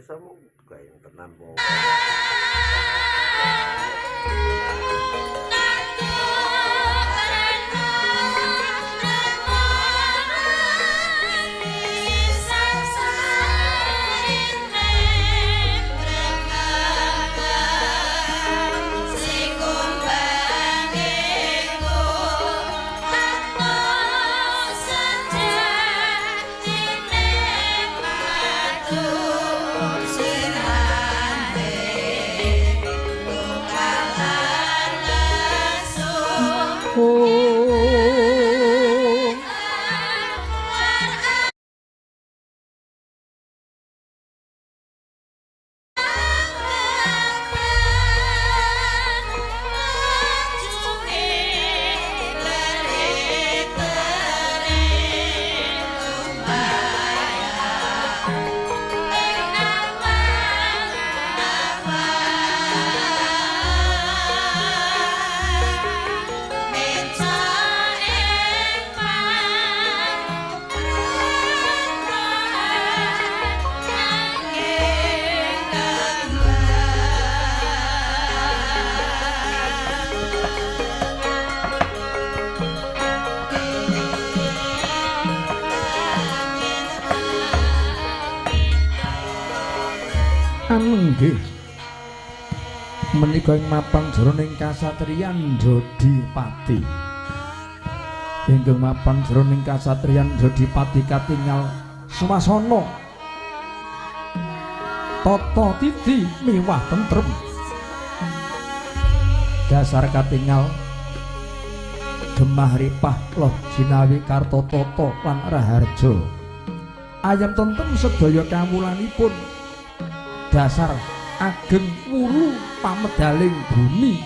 iso mung gayeng tenan po. Nggih. Menika ing mapan jroning kasatriyan Jodipati. Ingkang mapan jroning kasatriyan Jodipati katingal swasana tata titi miwah tentrem. Dasar katingal gemah ripah loh jinawi kartotata lan raharja. Ayem tentrem sedaya kawulanipun. Dasar ageng wulu pamedaling bumi.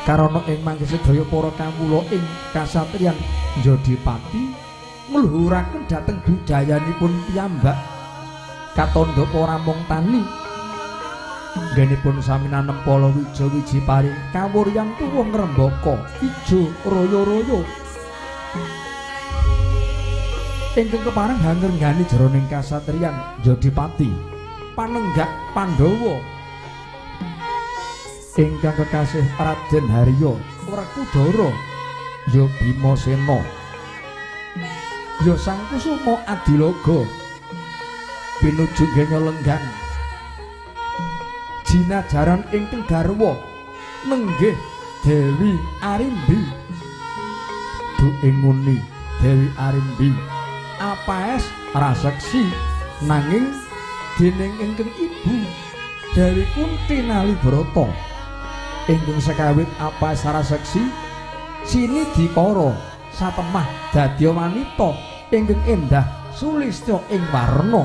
Karana ing mangke sedaya para kawula ing kasatriyan Jodipati ngluhuraken dhateng budayanipun piyambak. Katandha para mung tani. Nggenipun sami nanem palawija wiji pari kawuryan tuwuh ngrembaka ijo royo-royo. Ingkang kepareng hangrenggani jroning kasatriyan Jodipati. Panenggak Pandhawa ingkang kekasih Raden Harya Werkudara ya Bimasena ya Sang Kusuma Adilaga pinuju genya lenggan jinajaran ingkang garwa nenggih Dewi Arimbi. Duke nguni Dewi Arimbi apaes raseksi nanging dening ingkang ibu Dewi Kunti Nalibrata ingkang sekawit apa saraseksi sini dikara satemah dadi wanita ingkang endah sulistya ing warna.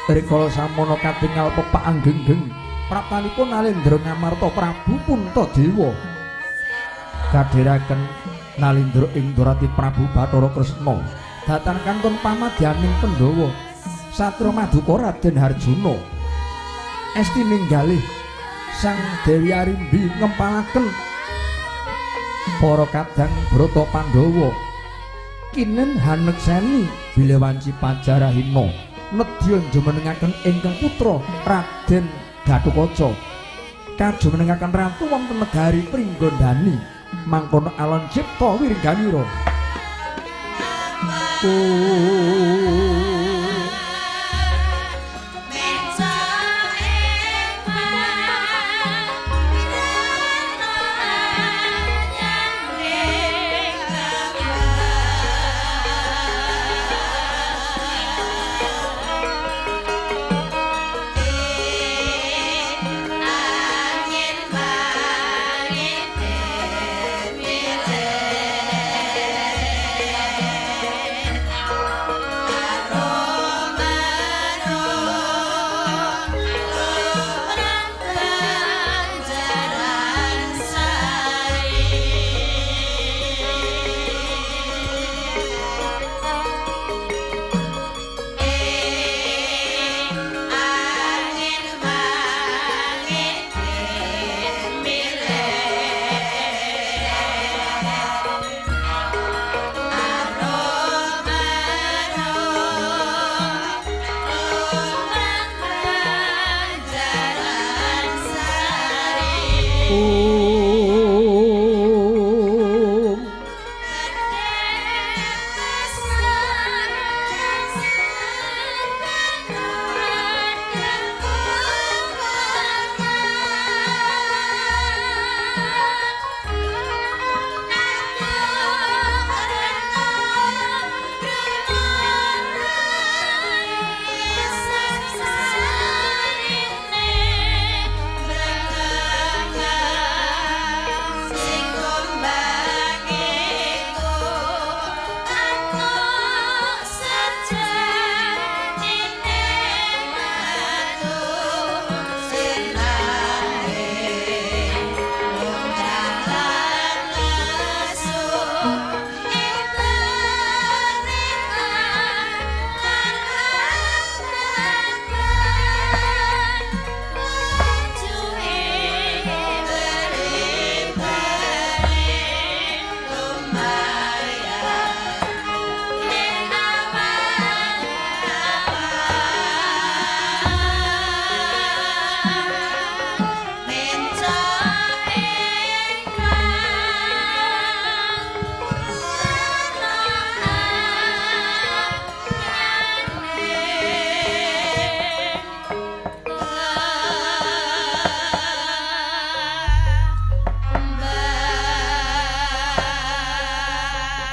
Rikala samono katingal pepak anggenggeng praptanipun Nalendra Ngamarta Prabu Puntadewa kadheraken Nalendra ing Ndorati Prabu Bathara Kresna dhateng kantun pamadyaning Pandhawa Satria Maduka Raden Harjuna. Esti ninggalih Sang Dewi Arimbi ngempalaken para kadang Brata Pandhawa kinen hanekseni bilih wanci pajarahina nedya njumenengaken ingkang putra Raden Gatotkaca kajumenengaken ratu wonten negari Pringgondani mangkono alon cipta wirganira. Yeah.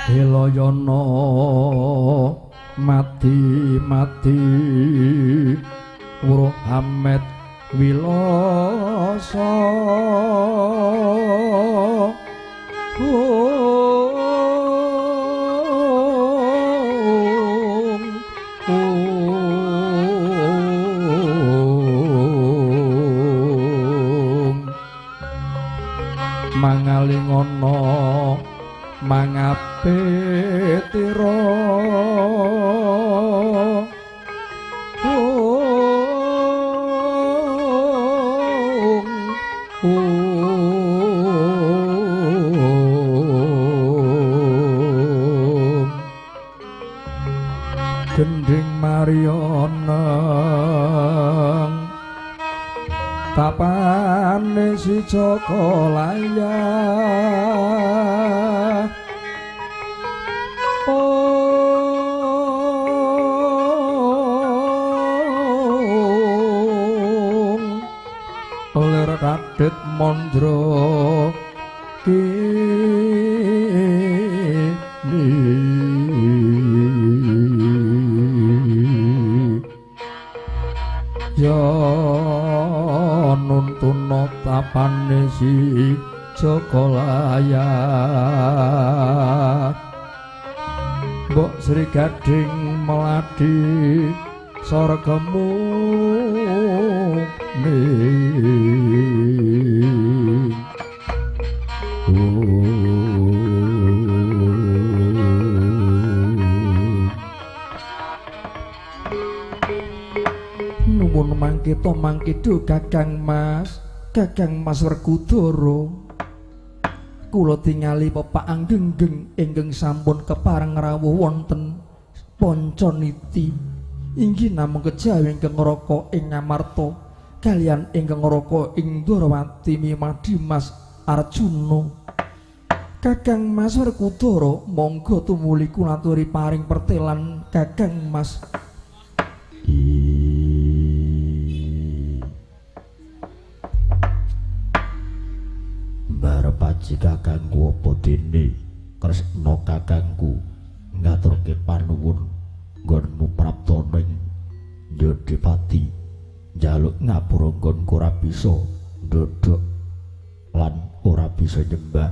Helayana mati mati wuruh hamet wilasa. Mangalingono mangapetira gending Marioneng tapane si Joko Laya. Lir Radit Mondro kini ya nuntuna tapane si Joko Laya. Mbok Sri Gading meladi sorgemu nuwun mangkita mangkido Kakang Mas, Kakang Mas Werkudara. Kula tingali pepak anggenggeng ingkang sampun kepareng rawuh wonten Pancaniti. Inggih namung kejawi ingkang ngraka ing Ngamarta kaliyan ingkang ngraka ing Dwarawati Mimah Dimas Arjuna. Kakang Mas Werkudara monggo tumuli kula aturi paring pertelan Kakang Mas. Paji kakangku apa dene Kresna kakangku ngaturke panuwun nggonmu prapta ning Yodipati njaluk ngapura nggonku ora bisa ndodhok lan ora bisa nyembah.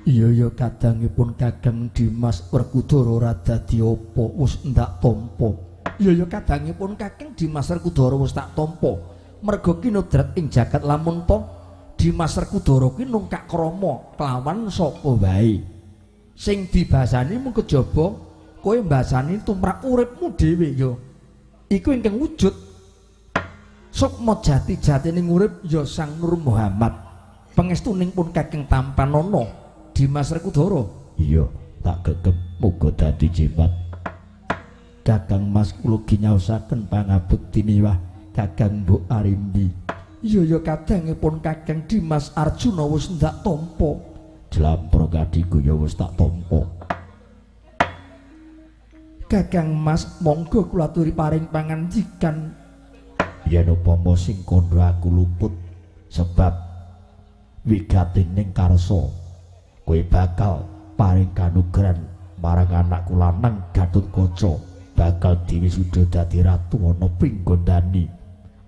Iya ya kadangipun Kakang Dimas Werkudara ora dadi apa wis ndak tampa. Iya ya kadangipun Kakang Dimas Werkudara wis tak tampa merga kinodrat ing jagat lamun ta Dimas Werkudara kuwi nungkak krama kelawan sapa wae. Sing dibasani mung kejaba kowe mbasani tumrap uripmu dhewe ya. Iku ingkang wujud sukma jati-jatining urip ya Sang Nur Muhammad. Pangestuning pun Kakang tampanana Dimas Werkudara. Iya, tak gegem muga dadi jimat. Kakang Mas kula ginyaosaken pangabekti miwah Kakang Mbok Arimbi. Iya ya kadangipun Kakang Dimas Arjuna wis ndak tampa. Jlampro kadiku ya wis tak tampa. Kakang Mas monggo kula aturi paring pangandikan. Yen upama sing kandha aku luput sebab wigatining karsa kowe bakal paring kanugrahan marang anakku lanang Gatotkaca bakal diwisuda dadi ratu ana Pringgondani.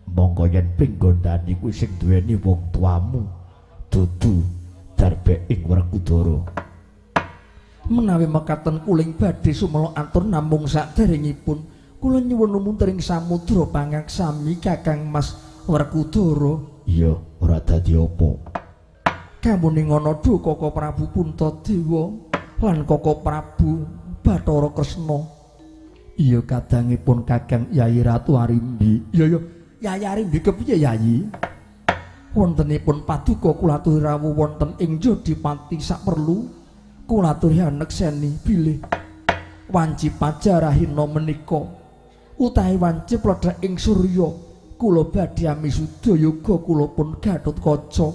Monggo yen Pringgondani kuwi sing duweni wong tuamu dudu darbe ing Werkudara. Menawi mekaten kuling badhe sumela atur namung saderengipun kula nyuwun lumunturing samudra pangaksami Kakang Mas Werkudara. Iya, ora dadi apa. Kamuning ana duh Koko Prabu Puntadewa lan Koko Prabu Bathara Kresna. Iya kadangipun Kakang Yayi Ratu Arimbi. Iya ya, Yayi Arimbi kepiye Yayi? Wontenipun paduka kula aturi rawuh wonten ing Jodipati saperlu kula aturi anekseni bilih wanci pajarahina menika utawi wanci pledhek ing surya kula badhe amisuda yoga kula pun Gatotkaca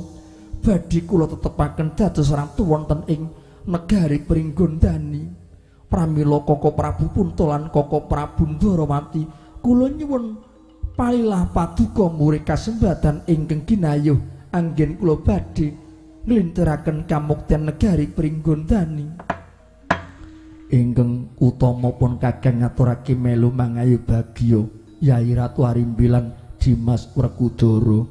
badhe kula tetepaken dados ratu wonten ing negari Pringgondani. Pramila Koko Prabu Punta lan Koko Prabu Ndorowati kula nyuwun palilah paduka murid kasembatan ingkang ginayuh anggen kula badhe nglintiraken kamuktian negari Pringgondani. Ingkang utama pun kakang ngaturake melu mangayu bagya Yai Ratu Arimbi lan Dimas Werkudara.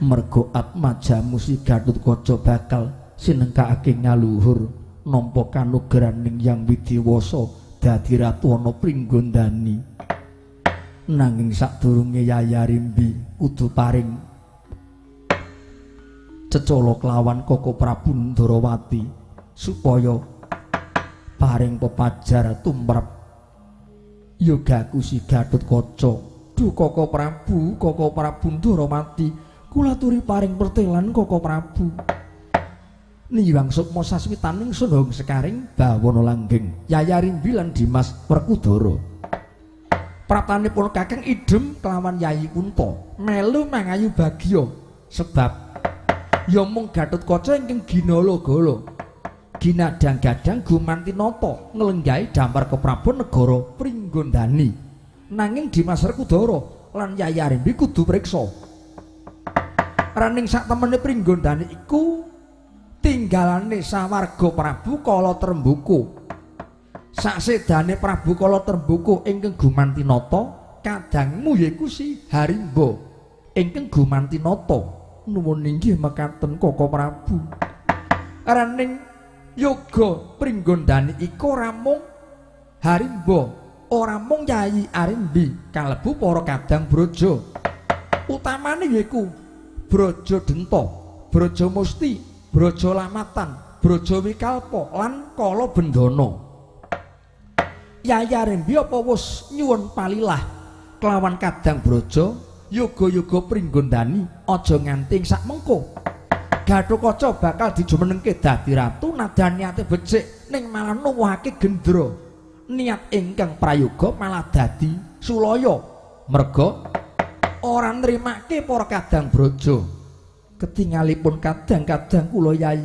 Merga atmajamu si Gatotkaca bakal sinengkakake ngaluhur nampa kanugrahaning Yang Widiwasa dadi ratu ana Pringgondani. Nanging sadurunge Yai Arimbi kudu paring cecala kelawan Koko Prabu Ndorowati supaya paring pepajar tumrap yogaku si Gatotkaca. Duh Koko Prabu, Koko Prabu Ndorowati, kula aturi paring pertelan Koko Prabu. Niwang sukma sasmitaning sunhong sekaring bawana langgeng Yai Arimbi lan Dimas Werkudara. Praptanipun kakang idem kelawan Yai Kunta melu mangayu bagya sebab ya mung Gatotkaca ingkang ginala-gala ginadang-gadang gumanti nata nglenggahi dampar keprabon negara Pringgondani. Nanging Dimas Werkudara lan Yai Arimbi kudu priksa. Raning sak temene Pringgondani iku tinggalane sawarga Prabu Kala Trembuku. Saksedane Prabu Kala Trembuku ingkang gumanti nata kadangmu yaiku si Harimba ingkang gumanti nata. Nuwun inggih mekaten Koko Prabu. Raning yoga Pringgondani iku ora mung Harimba, ora mung Yai Arimbi, kalebu para kadang braja. Utamane yaiku Braja Denta, Braja Musti, Braja Lamatan, Braja Wikalpa lan Kala Bendana. Yai Arimbi apa wis nyuwun palilah kelawan kadang braja yoga-yoga Pringgondani aja nganti sak mengko Gatotkaca bakal dijumenengke dadi ratu nadan niate becik ning malah nuwuhake gendra. Niat ingkang prayoga malah dadi sulaya merga ora nrimake para kadang braja. Ketingalipun kadang-kadang kula Yai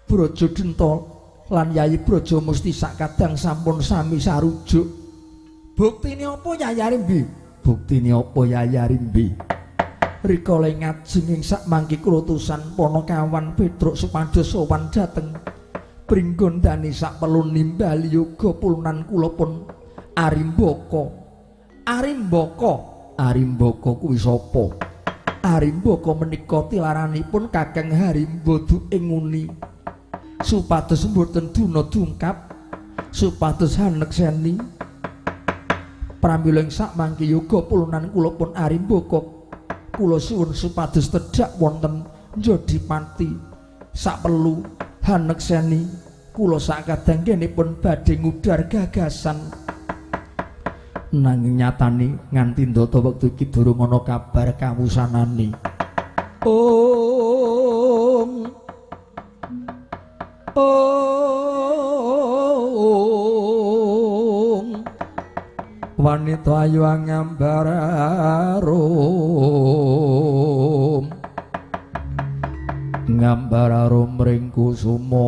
Braja Denta lan Yai Braja Musti sak kadang sampun sami sarujuk. Buktine apa Yai Arimbi? Buktine apa Yai Arimbi? Rikala ngajeng ing sak mangke krutusan Panakawan Petruk supados sowan dhateng Pringgondani sak perlu nimbali yoga pulunan kula pun Arimbaka. Arimbaka, Arimbaka kuwi sapa? Arimbaka menika tilaranipun Kakang Harimba du ing nguni supados mboten duna dungkap, supados hanekseni. Pramila ing sak mangke yoga pulunan kula pun Arimbaka kula suwun supados tedhak wonten Jodipati sak perlu hanekseni kula sakadang pun badhe ngudar gagasan. Nanging nyatane nganti ndata wektu iki durung ana kabar kawusanane. Om Om wanita ayu ngambar arum, ngambar arum ring kusuma.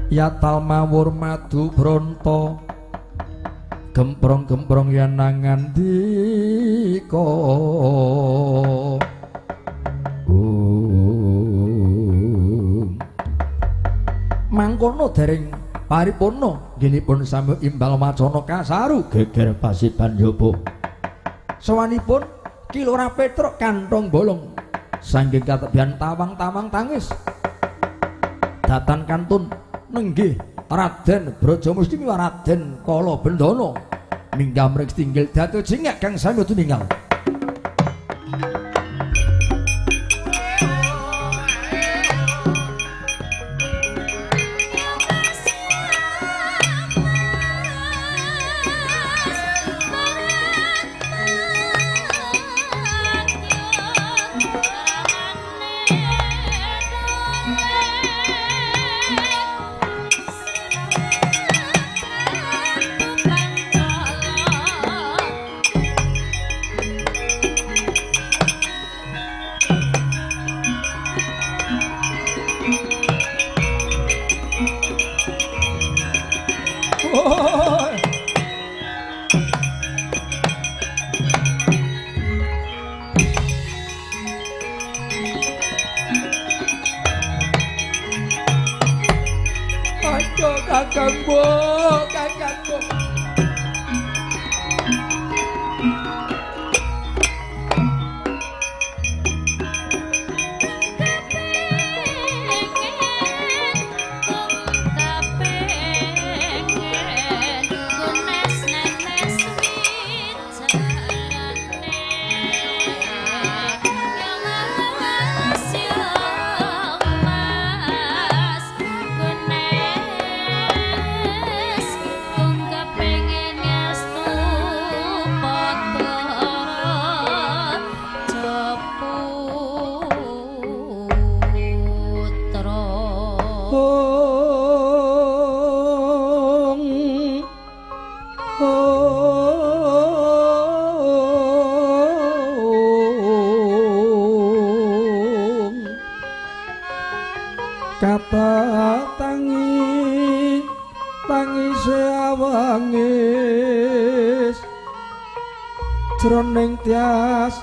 Yatal mawur madu bronto gemprong-gemprong yen nangandika. Mangkono dereng paripurna nggenipun sami imbal wacana kasaru geger pasiban yobo. Sowanipun Ki Lurah Petruk kantong bolong saking katebian tawang-tawang tangis datan kantun nenggih Raden Braja Musti miwah Raden Kala Bendana minggah mring tinggil datu jingak kang sami tumingal. Ayo kakangmu, kakangmu. Jroning tias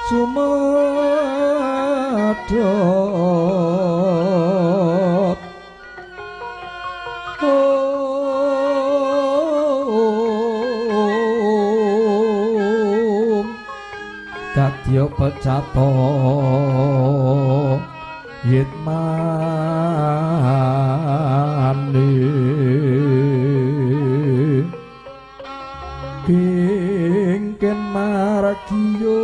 sumedhot. Om dadya pecato yitmane kengken margiyo